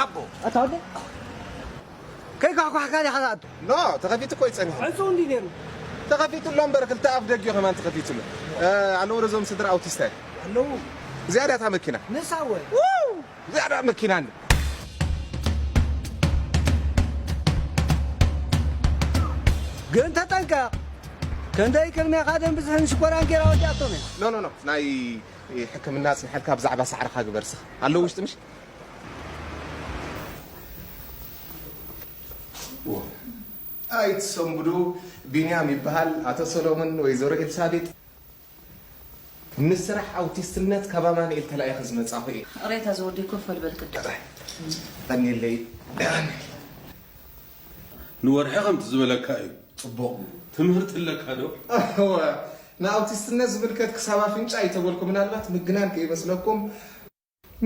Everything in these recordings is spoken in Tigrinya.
ኣቦ። ኣታ ወደ ከይኳሕኳሕካ ዲኻ ትኣቱ? ኖ፣ ተኸፊቱ እኮ እዩ ጸኒሑ። ዕጹው እንዲ ነይሩ። ተኸፊቱ ኣሎ እምበር፣ ክልተ ኣፍ ደጊኡ ከማን ተኸፊቱ ኣሎ። እ፣ ኣለዉ ዶ እዞም ስድራ ኣውቲስታይ? ኣለዉ። እዚኣ ድያ እታ መኪና? ንሳ እወ። ው! እዚኣ ድያ መኪና እንዲ? ግን ተጠንቀቕ። ክንደይ ቅድሜኻ ደም ብዝሕን ሽኮራን ጌራ ወዲኣቶም እያ። ኖ፣ ኖ፣ ኖ። ናይ ሕክምና ጽንሐልካ ብዛዕባ ሳዕርኻ ግበር ስኽ። ኣለዉ ውሽጢ ምሽ? ኣይትሰንብዱ፣ ቢንያም ይበሃል። ኣቶ ሰሎሞን፣ ወይዘሮ ኤልሳቤጥ፣ ንስራሕ ኣውቲስትነት ካብ ኣማኑኤል ተላኢኸ ዝመጻኹ እየ። ቅሬታ ዝወደይ ኮፍ በል በል ቅድም። ቀኒለይ። ንወርሒ ከምቲ ዝበለካ እዩ። ጽቡቕ። ትምህርቲ ኣለካ ዶ? እወ፣ ንኣውቲስትነት ዝምልከት ክሳብ ኣፍንጫ ኣይተበልኩ፣ ምናልባት ምግናን ከይመስለኩም።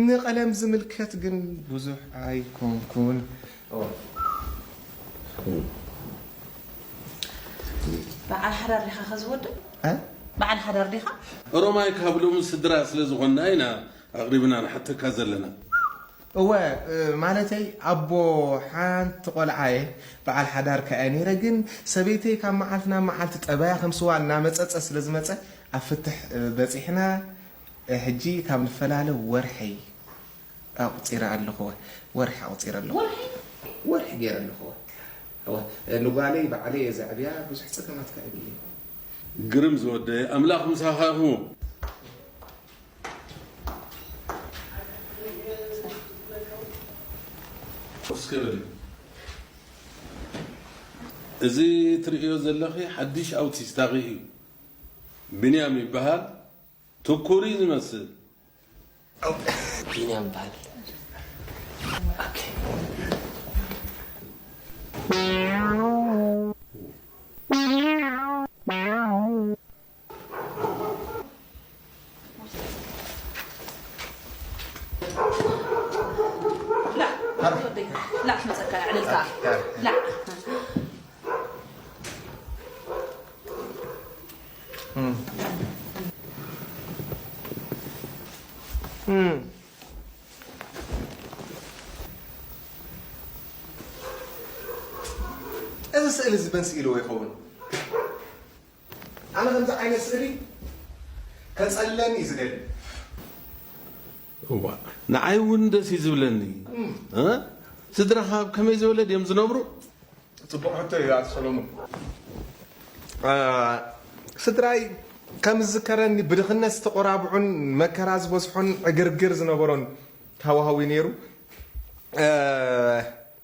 ንቐለም ዝምልከት ግን ብዙሕ ኣይኮንኩን። ኦ። በዓል ሓዳር ዲኻ ከዚ ወዲ? እ? በዓል ሓዳር ዲኻ? ሮማይ፣ ካብ ሎሚ ስድራ ስለ ዝኾንና ኢና ኣቕሪብና ንሓተካ ዘለና። እወ፣ እ፣ ማለተይ ኣቦ ሓንቲ ቆልዓ እየ፣ በዓል ሓዳር ከኣ እየ ነይረ። ግን ሰበይተይ ካብ መዓልቲ ናብ መዓልቲ ጠባያ ከም ስዋ እናመጸጸ ስለ ዝመጸ ኣብ ፍትሕ፣ እ፣ በጺሕና። እ፣ ሕጂ ካብ ንፈላለ ወርሒ ኣቑጺረ ኣለኹ። ወርሒ ኣቑጺረ ኣለኹ። ወርሒ? ወርሒ ገይረ ኣለኹ። እወ፣ እ፣ ንጓለይ ባዕለይ እየ ዘዕብያ፣ ብዙሕ ጸገማት ከኣ የብለይን። ግርም ዝወደይ፣ ኣምላኽ ምሳኻ ይኹን። እስኪ በሊ። እዚ ትርእዮ ዘለኺ ሓድሽ ኣውቲስታኺ እዩ። ቢንያም ይበሃል። ትኩር እዩ ዝመስል። ቢንያም ይበሃል። ኦኬ። ላ፣ ላ፣ ክትመጸካ እያ ዕልልታ። ላ። እም። እም። እዚ ስእሊ እዚ መን ስኢልዎ ይኸውን? ኣነ ከምዚ ዓይነት ስእሊ ከጸልለኒ እዩ ዝደሊ። እዋ፣ ንዓይ እውን ደስ እዩ ዝብለኒ። እም። እ? ስድራኻ ኣብ ከመይ ዝበለ ድዮም ዝነብሩ? ጽቡቕ ሕቶ እዩ ኣቶ ሰሎሞን። እ፣ ስድራይ ከም ዝዝከረኒ ብድኽነት ዝተቖራብዑን መከራ ዝበዝሖን ዕግርግር ዝነበሮን ሃዋህው እዩ ነይሩ። እ፣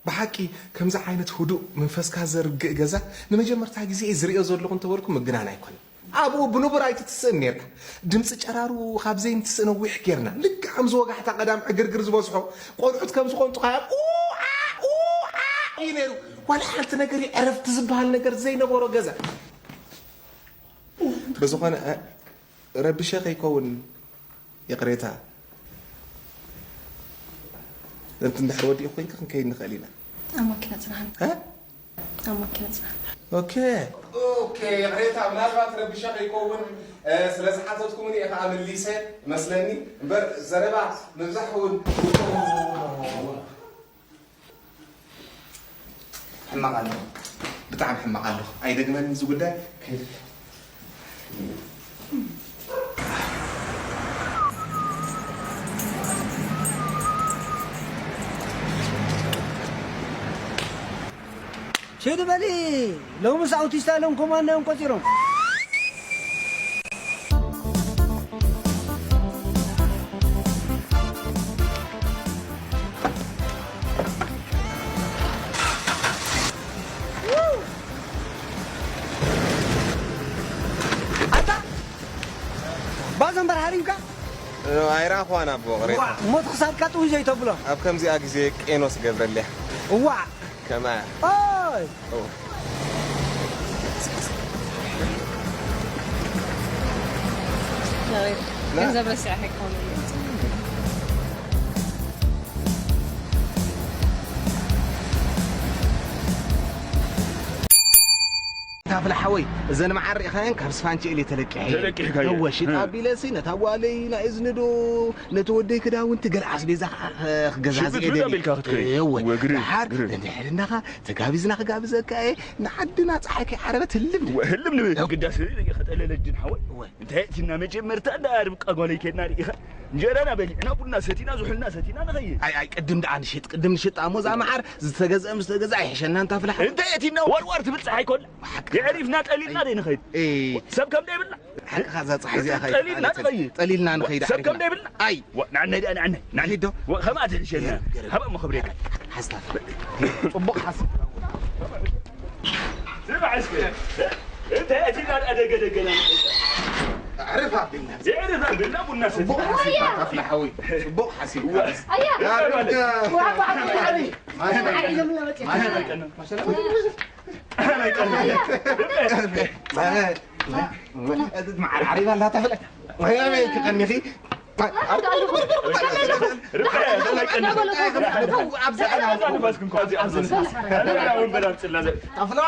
ብሓቂ ከምዚ ዓይነት ህዱእ መንፈስካ ዘርግእ ገዛ ንመጀመርታ ግዜ እየ ዝርእዮ ዘለኹ እንተበልኩ ምግናን ኣይኮነን። ኣብኡ ብንቡር ኣይትትስእን ኔርካ። ድምጺ ጨራሩ ካብ ዘይንትስእ ነዊሕ ጌርና። ልክዕ ከምዚ ወጋሕታ ቀዳም ዕግርግር ዝበዝሖ፣ ቆልዑት ከም ዝቆንጡኻ ኡኣ ኡኣ እዩ ነይሩ። ዋላ ሓንቲ ነገር እዩ፣ ዕረፍቲ ዝበሃል ነገር ዘይነበሮ ገዛ። ብዝኾነ፣ እ፣ ረቢሸ ከይከውን ይቕሬታ። ነቲ እንድሕር ወዲኡ ኮይንካ ክንከይድ ንኽእል ኢና። ኣብ ማኪና ጽናሕና። እ? ኣብ ማኪና ጽናሕ። ኦኬ። ኦኬ፣ ይቕሬታ፣ ምናልባት ረቢሸ ከይከውን፣ እ፣ ስለ ዝሓተትኩምኒ እየ ከኣ መሊሰ መስለኒ። እምበር ዘረባ ምብዛሕ እውን ሕማቕ ኣለኹ። ብጣዕሚ ሕማቕ ኣለኹ። ኣይደግመን እዚ ጉዳይ። ከይድ። ሽድ በሊ፣ ሎምስ ኣውቲስታ ኢሎም ኮማንዶ እዮም ቆጺሮም። ኣታ ባዘንበር ሃሪምካ? ኣይረኣኽዋን ኣቦ፣ ቅሬታ። ዋ፣ ሞት ክሳድካ ጥውይ ዘይተብሎ። ኣብ ከምዚኣ ግዜ ቄኖስ ገብረልያ። እዋ። ከማያ። ኦይ! ኦ። ገንዘብ ረሲዐ ከይኮነ። እታ ኣፍላ ሓወይ፣ እዘን መዓር ርኢኻየን? ካብ ስፋንቸኤል እየ ተለቂሐ። ተለቂሕካየን? እወ፣ ሽጥ እ። ኣቢለሲ ነታ ጓለይ ናይ እዝኒ ዶ ነቲ ወደይ ክዳውንቲ ገለ ኣስቤዛ ከዓ ክገዛዝእ ሽብጥ እየ ብጥ ደልየ። ኣቢልካ ክትከይድ። እወ፣ ወግሪ፣ ደሓር ግሪ። እንድሕር እናኻ ተጋቢዝና ክጋብዘካ እየ። ንዓድና ፀሓይ ከይዓረበት ህልም ንብል። እወ፣ ህልም ንብል። እወ። ግዳስ ርኢኻ ጠለለጅን ሓወይ። እወ። እንታይ እቲና መጀመርታ እንዳ ርብቃ ጓለይ ኬድና ርኢኻ? እንጀራና በሊዕና፣ ቡና ሰቲና፣ ዝሑልና ሰቲና ንኸይድ። ኣይ፣ ኣይ፣ ቅድም ደኣ ንሽጥ፣ ቅድም ንሽጥ። ኣሞ እዛ መዓር ዝተገዝአ ምስ ተገዝአ ኣይሕሸና እንታ ፍላሕ። እንታይ እቲና ወርወር ትብል ፀሓይ ኮላ? ብሓቂ። የዕሪፍና ጠሊልና ደይ ንኸይድ? ኤ። ሰብ ከም ደይብልና? ሓቅኻ እዛ ፀሓይ እዚኣ ኸይድ ጠሊልና ማለት ንኸይድ። ጠሊልና ንኸይድ ሰብ ከም ዓሪፍና። ደይብልና? ኣይ። ዋ፣ ንዓናይ ደኣ ንዓናይ፣ ንዓናይ። ንኸይድ ዶ? ዋ፣ ከምኣ ትሕሸና። ገርም፣ ገርም። ሃባ እሞ ክብሬካ። ሓስታ። ጽቡቕ ሓስብ። ስማዕ እስከ። እንታይ እቲ ናልኣ ደገ ደገና ንኸይድ? ኣዕርፍ ኣቢልና። የዕርፍ ኣቢልና ቡና ሰቲ። ጽቡቕ ሓሲብካ ኣፍላ ሓወይ። ጽቡቕ ሓሲብካ። ኣያ። ያ ርብቃ። ዋ፣ ዋ፣ ዋ፣ ዋ። ማሸላ። ማሸላ። መዓር ዓሪባ ኣላ ተፍለጥ። ወይ ኣበይ ክቐኒኺ? ኣብዚ ንፋስ ክንኳ፣ ኣብዚ ንፋስ። ኣፍላ፣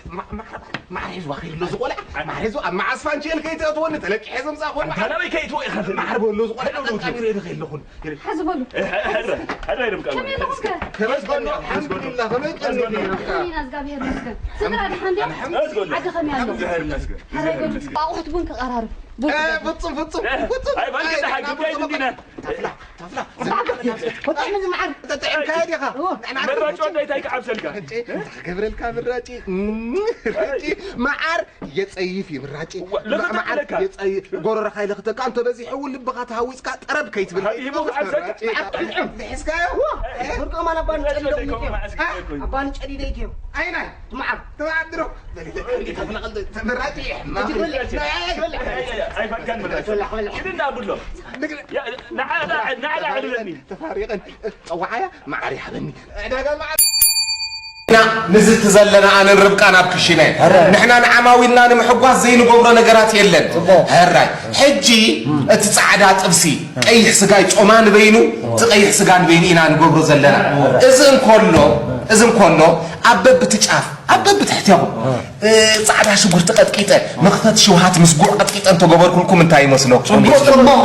ማ-፣ ማ-፣ ማሕሬዝ ዋኺ ኣሎ ዝቖልዓ። ማሕሬዝ ኣብ መዓስ ፋንቼል ከይትእትወኒ ተለቂሐ ዘምጻእኹ። ኣንታ ናበይ ከይትወ ኢኻ? ማሕር በሎ ዝቖልዓ። ጠቃሚ ሬዲ ከይለኹን። ሕዚ በሉ። ሕረ፣ ሕረ ርብቃ። ከመይ ኣለኹም ከ? ከመይ ቀኒኺ? ኣልሓምዱሊላህ፣ ከመይ ቀኒኺ ርብቃ? ኣልሓምዱሊላህ፣ እግዚኣብሔር ይመስገን። ስድራ ደሓን ድዮም? ኣልሓምዱሊላህ። ዓዲ ከመይ ኣሎ? እግዚኣብሔር ይመስገን። ሕረ በሉ። ኣቑሑት ቡን ክቐራርብ። ቡን እ፣ ክቐራርብ። ፍጹም፣ ፍጹም፣ ፍጹም። ኣይ፣ ባንክ ደሓን፣ ኣይ፣ ጉዳይ ናብቶም እንዲና። ተፍላ፣ ተፍላ። ወጣ ምን ዝመዓር? ተጠዒምካዮ ዲኻ? እዎ። ንሕና መራጭ ክንጠይቅ። ወዳይ እንታይ ክዓብሰልካ? እንጨ፣ እንታይ ክገብረልካ ምራጭ? ምራጭ፣ መዓር የጸይፍ እዩ ምራጭ። ዋ፣ ለኽተካ መዓር ለካ። የጸይ-፣ ጎረረኻ ኢለ ክተካ፣ እንተ በዚሑ እውን ልብኻ ተሃዊጽካ ጠረብ ከይትብል። ሃዲሙ ክዓብሰልካ። ምራጭ። ብሕዝካዮ? ዋ፣ እ? ብርቆም ኣነ ኣባን ጨዲደ እኮ እዩ። ኣባን ጨዲደ እዩ። ኣይናይ። መዓር። ተባድሮ። ተመራጭ እዩ። እጅ በልዕ። ናይ፣ ናይ፣ ናይ። ኣይ፣ ኣይ፣ ኣይ፣ ኣይፈቀን ምራጭ። በላሕ፣ በላሕ። ሽድና ብሎ። ንግድ- ያ፣ ንዓዳ፣ ንዓዳ ዕድለኒ። ተፋሪቐን። ጸዋዓያ መዓር ይሃበኒ። ዕዳጋ መዓር። ንዝቲ ዘለና ኣነን ርብቃን ኣብ ክሽነ። ሕራይ። ንሕና ንዓማዊልና ንምሕጓስ ዘይንገብሮ ነገራት የለን። ጽቡቕ። ሕራይ። ሕጂ እቲ ጻዕዳ ጥብሲ፣ ቀይሕ ስጋይ ጾማ ንበይኑ፣ እቲ ቀይሕ ስጋ ንበይኑ ኢና ንገብሮ ዘለና። እዚ እንኮሎ፣ እዚ እንኮሎ፣ ኣብ በብቲ ጫፍ፣ ኣብ በብትሕቲ ይኹን፣ እ፣ ጻዕዳ ሽጉርቲ ቀጥቂጠ፣ መኽፈት ሽውሃት ምስ ጉዕ ቀጥቂጠ እንተገበርኩልኩም እንታይ ይመስለኩም? ጽቡቕ፣ ጽቡቕ።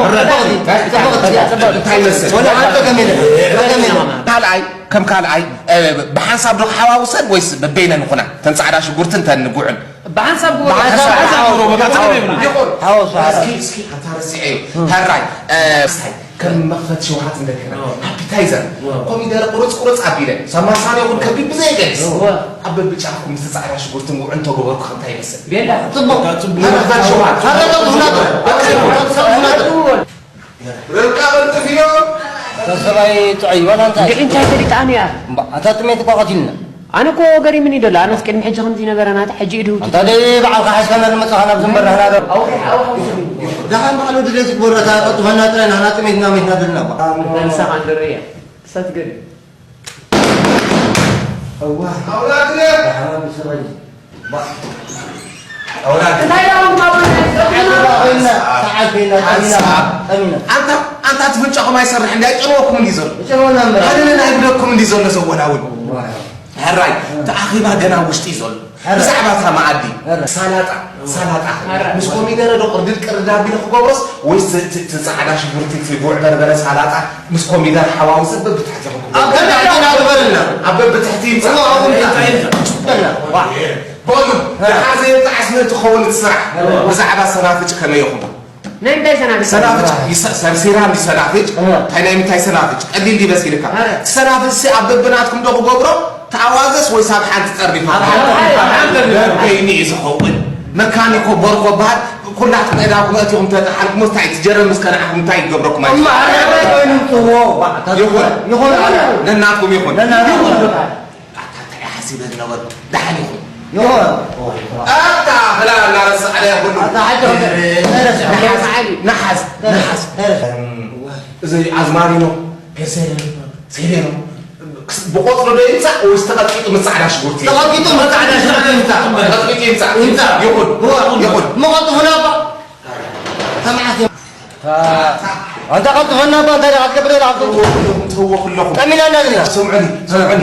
እንታይ ይመስል? ወላ ሓንቲ ገሜለ፣ ገሜለ። ካልኣይ፣ ከም ካልኣይ፣ እ፣ ብሓንሳብ ዶ ክሓዋውሰን ወይስ በበይነን ይኹና? እተን ጻዕዳ ሽጉርትን እተን ጉዕን? ብሓንሳብ ግበሩ። ብሓንሳብ ብሓንሳብ ግበሩ። ግበሩ። ይኹን። ሓወሱ፣ ሓወሱ። እስኪ፣ እስኪ፣ ኣታ ረሲዐ እዩ። ሕራይ፣ እ፣ ከም መኽፈት ሽውሃት እንደገና። ኣዎ። ኣፒታይዘር። ኣዎ። ኮሚደረ ቁርጽ ቁርጽ ኣቢለ፣ ሳማሳን ይኹን ከቢድ ብዘየገድስ። ኣዎ። ኣብ በብጫፍኩም ምስ ጻዕዳ ሽጉርትን ጉዕን ተገበርኩ ከምታይ ይመስል? ቤላ። ጽቡቕ። ጽቡቕ። መኽፈት ሽውሃት። ኣታ፣ ኣታ፣ ኣታ፣ ኣታ፣ ኣታ፣ ኣታ፣ ኣታ፣ ኣታ፣ ኣታ፣ ኣታ፣ ርብቃ ቀልጥፍዮ። ሰብኣይ ጥዑይ ዋላ እንታይ? እንዴ እንታይ ፈሊጣኒ እያ? እምባ፣ ኣታ ጥሜት እኮ ቀቲልና። ኣነ እኮ ገሪምኒ ደሎ፣ ኣነስ ቅድሚ ሕጂ ከምዚ ነበረ ናታ፣ ሕጂ ኢዱ ኣንታ ደይ ባዕልካ ሓዝካና ዝመጻኻ ናብ ዝንበርና ዶ? ደሓን ባዕሉ ድሌት ይግበሮ፣ እታ ቀልጥፈና ጥራይ፣ ንሕና ጥሜትና ሜትና ደልና እባ። ንሳኻ ንርኢ እያ። እሳት ገሪም። እዋ። ኣውላድለ። ደሓን ሰበይ። ባ-፣ ኣውላድ። እንታይ ደኣ ምኳኑ ናይ ሰዓት ኮይና፣ ሰዓት ኮይና፣ ጠሚና፣ ሓሳብ። ጠሚና። ኣንታ፣ ኣንታ እቲ ፍንጫኹም ኣይሰርሕ እንዲ ኣይጨንወኩም እንዲ ዘሎ። ይጨንወና እምበር። ኣነ ናይ ብለኩም እንዲ ዘሎ ዘወናውን። እዋ። ሕራይ፣ እቲ ኣኼባ ገና ኣብ ውሽጢ እዩ ዘሎ። ሕራይ። ብዛዕባ እታ መኣዲ፣ ሕራይ። ሳላጣ፣ ሳላጣ። ሕራይ። ምስ ኮሚደረ ዶ ቅርድድ ቅርድድ ኣቢለ ክገብሮስ ወይስ እቲ፣ እቲ፣ እቲ ጻዕዳ ሽጉርቲ፣ እቲ ጉዕ በርበረ ሳላጣ ምስ ኮሚደረ ሓዋውሰ በብታሕቲ ክገብሮ? ኣብ በብታሕቲ ኢና ግበርልና። ኣብ በብታሕቲ ይምጻእ። እሞ ኣብኡ እንታይ ይምጻእ? በሉ፣ ደሓ ዘይምጣዕስ ምን ትኸውን እቲ ስራሕ? ሕራይ። ብዛዕባ ሰናፍጭ ከመይ ኢኹም? ናይ ምንታይ ሰናፍጭ? ሰናፍጭ ይሰ-፣ ሰርሲራ እንዲ ሰናፍጭ? እወ። እንታይ ናይ ምንታይ ሰናፍጭ? ቀሊል ድዩ መሲልካ? ኣረ። ሰናፍጭ ሲ ኣብ በብናትኩም ዶ ክገብሮ? ተኣዋዘስ ወይስ ኣብ ሓንቲ ጠርኒፋ? ኣብ ሓንቲ፣ ኣብ ሓንቲ ጠርኒፋ። በበይኑ እዩ ዝኸውን። መካኒኮ ቦርኮ በሃል። ኩላትኩም ዕዳኹም ኣእቲኹም ተጠሓልኩም፣ እንታይ ትጀረም ምስ ከነዓኹም እንታይ ይገብረኩም? እማ፣ ኣረ፣ ኣረ፣ ኮይኑ ትዎ። ይኹን። ይኹን፣ ኣረ። ነናትኩም ይኹን። ነናትኩም። ይኹን። ኣታ እንታይ ሓሲበ ዝነበርኩ? ደሓን ይኹን። ይኹን። ኣታ፣ ክላ እናረሳዕና ይኹን። ኣታ፣ ሓቂ ይኹን። ነሓስ፣ ነሓስ፣ ነሓስ። እዚ ኣዝማሪኖ፣ ፔርሴኖ፣ ሴሌኖ፣ ብቆጽሉ ዶ ይምጻእ ወይስ ተቐጥቂጡ ምስ ጻዕዳ ሽጉርቲ? ተቐጥቂጡ ምስ ጻዕዳ ሽጉርቲ ይምጻእ። ተቐጥቂጡ ይምጻእ። ይምጻእ። ይኹን። ይኹን። ይኹን። መቐጥፉና እባ። ተማዓት ኣንታ ቀልጥፈና እባ፣ እንታይ ደኣ ክትገብር ደኣ? ትህዎ፣ ትህዎ ኩለኹም። ጠሚና እንዳልና። ስምዑኒ፣ ስምዑኒ።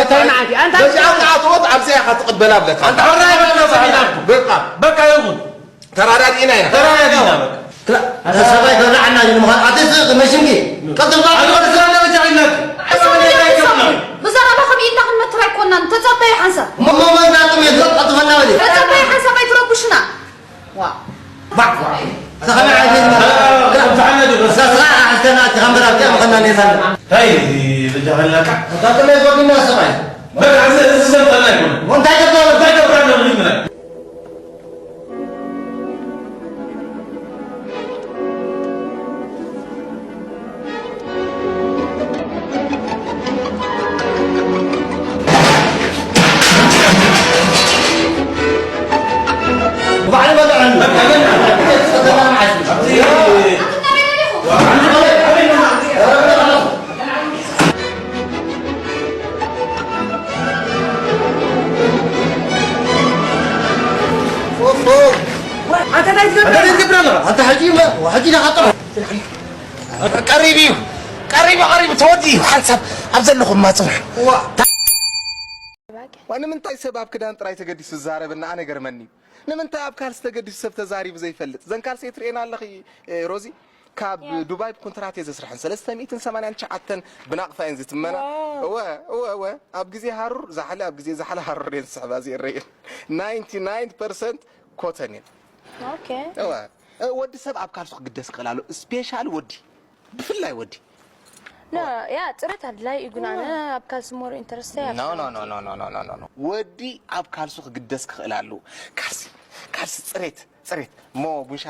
እንታይ መዓልቲ? ኣንታ በዚኣ ከኣ ትወት ኣብዚኣ ኢኻ ትቕበላ ኣለካ። ኣንታ ሕራይ በሎ ሰሚዕናኩም። በቃ። በቃ ይኹን። ተራዳዲእና ኢና። ተራዳዲእና በቃ። ሰባይ ከብላዓና እዩ ምዃን። ኣቲ ስቕ መሽንኪ። ቀጥል ባዕ። ኣንታ ስራ ደረጃ ይላክ። ብዛዕባ ከም ኢድና ክንመትር ኣይኮናን። ተጸበዩ ሓንሳብ። እሞ መዛጥም የለ። ቀጥፈና በሊ። ተጸበዩ ሓንሳብ ኣይትረብሹና። ዋ። ባዕ። ሰኸነ ዓይነት። ሰኸነ ዓይነት። ሰኸነ ዓይነት። እንታይ በጃኸላካ? ቀጥል ጎዲና ሰባይ። በቃ፣ እዚ፣ እዚ ዘምጠና ይኮነ። እንታይ ገብረ? እንታይ ገብረ? ኣንተ እንታይ ትገብር? ኣንተ እንታይ ትገብር ኣለኻ? ኣንተ ሕጂ መ-፣ ሕጂ ኢኻ ጥራሕ። ቀሪቡ እዩ። ቀሪቡ፣ ቀሪቡ፣ ተወዲኡ። ሓንሳብ ኣብ ዘለኹም ማጽናሕ። ዋ። ዋ፣ ንምንታይ ሰብ ኣብ ክዳን ጥራይ ተገዲሱ ዝዛረብ እና ኣነ ገርመኒ እዩ። ንምንታይ ኣብ ካልሲ ተገዲሱ ሰብ ተዛሪቡ ዘይፈልጥ? ዘን ካልሲ ትርእየን ኣለኺ፣ እ፣ ሮዚ? ካብ ያ። ዱባይ ብኮንትራት እየ ዘስርሐን። ሰለስተ ሚእትን ሰማንያን ትሽዓተን ብናቕፋ እየን ዝትመና። ዋው። እወ፣ እወ፣ እወ። ኣብ ግዜ ሃሩር ዛሕሊ፣ ኣብ ግዜ ዛሕሊ ሃሩር እየን ዝስሕባ፣ እዚኤን ረየን። ናይንቲ ናይን ፐርሰንት ኮተን እየን። ኦኬ። እወ። እ፣ ወዲ ሰብ ኣብ ካልሱ ክግደስ ክኽእል ኣሎ። ስፔሻል ወዲ። ብፍላይ ወዲ። ኖ፣ ያ፣ ጽሬት ኣድላይ እዩ፣ ግን ኣነ እወ። ኣብ ካልሲ ሞር ኢንተረስት እየ፣ ኣብ ኖ፣ ኖ፣ ካልሲ። ኖ፣ ኖ፣ ኖ፣ ኖ፣ ኖ፣ ኖ። ወዲ ኣብ ካልሱ ክግደስ ክኽእል ኣለዎ። ካልሲ፣ ካልሲ ጽሬት፣ ጽሬት። እሞ ጉንሻ